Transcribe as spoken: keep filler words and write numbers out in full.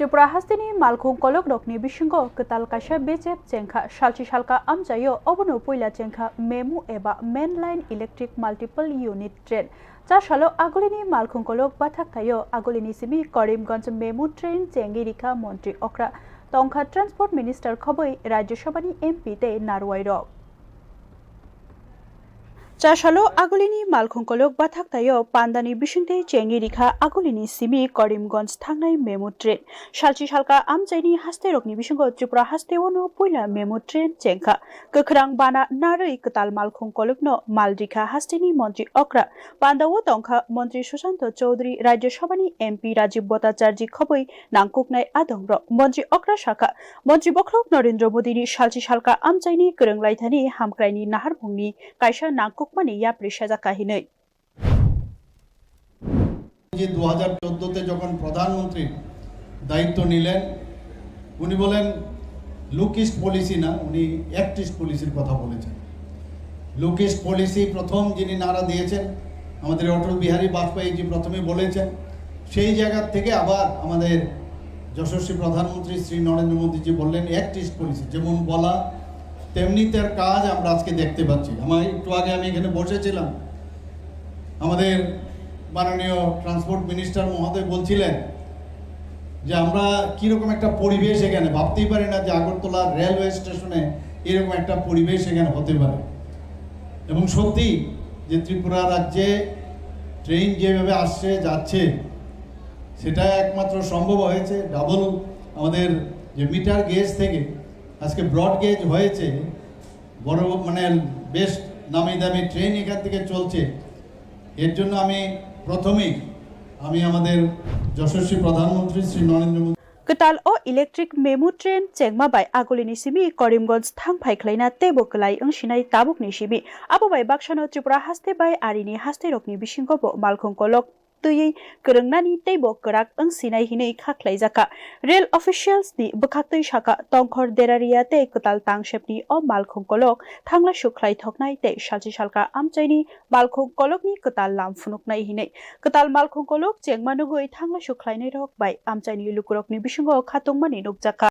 Tripura hasteni malkhung kolokrokni bisingo kwtal kaisa bejep chengkha, salchi salka amchaio obono puila chengkha memu eba mainline electric multiple unit train. Chasalo agulini malkhung kolok bathak thaio agulini simi Karimganj memu train chengwi rikha montri okra tongkha transport minister khobwi Rajya Sabhani M P tei narwai rok. Chasalo agulini malkhung kolok bathak thaio pandani bisingtwi chengwi rikha agulini simi Karimganj thangnai memu train. Salchi salka amchaini haste rokni bisingo Tripura haste ono puila memu train chengkha. Kwkhwrang bana narwi kwtal malkhung kolokno mal rikha hasteni montri okra. Pandao tongkha montri Sushanta Chowdhury, Rajya Sabhani M P Rajiv Bhattacharjee khobwi nangkuknai adongrok. Montri okra sakha, montri bokhorok Narendra Modini salchi salka amchaini kwrwnglaithani hamkraini naharmungni kaisa nangkukmani yapri sajak kahinwi. যে দু হাজার চোদ্দতে যখন প্রধানমন্ত্রীর দায়িত্ব নিলেন, উনি বলেন লুক ইস্ট পলিসি না, উনি অ্যাক্ট ইস্ট পলিসির কথা বলেছেন। লুক ইস্ট পলিসি প্রথম যিনি নারা দিয়েছেন, আমাদের অটল বিহারী বাজপেয়ীজি প্রথমে বলেছেন। সেই জায়গা থেকে আবার আমাদের যশস্বী প্রধানমন্ত্রী শ্রী নরেন্দ্র মোদীজি বললেন অ্যাক্ট ইস্ট পলিসি, যেমন বলা তেমনি তার কাজ আমরা আজকে দেখতে পাচ্ছি। আমার একটু আগে আমি এখানে বসেছিলাম, আমাদের মাননীয় ট্রান্সপোর্ট মিনিস্টার মহোদয় বলছিলেন যে আমরা কীরকম একটা পরিবেশ এখানে, ভাবতেই পারি না যে আগরতলা রেলওয়ে স্টেশনে এরকম একটা পরিবেশ এখানে হতে পারে। এবং সত্যি যে ত্রিপুরা রাজ্যে ট্রেন যেভাবে আসছে যাচ্ছে, সেটা একমাত্র সম্ভব হয়েছে ডাবল আমাদের যে মিটার গেজ থেকে আজকে ব্রড গেজ হয়েছে। বড় মানে বেশ নামি দামি ট্রেন এখান থেকে চলছে। এর জন্য আমি প্রথমেই আমি আমাদের যশস্বী প্রধানমন্ত্রী শ্রী নরেন্দ্র Modi Kwtal o electric memu train chengma bai agulini simi Karimganj thang phai khlaina teibo kwlai wngsinai tabukni simi. Abo bai baksano Tripura haste bai arini haste rokni bisingo bo malkhung kolok twiwi kwrwngnani teibo kwrak wngsinai hinwi kha khlaijakha. Rail officials ni bwkhaktwi sakha, tongkhor deraria tei kwtal tangsepni o malkhung kolok thangla suk khlai thoknai tei salchi salka amchaini malkhung kolokni kwtal lam phunuknai hinwi. Kwtal malkhung kolok chengma nugwi thangla suk khlainai rok bai amchaini lukurokni bisingo khatungmani nukjakha.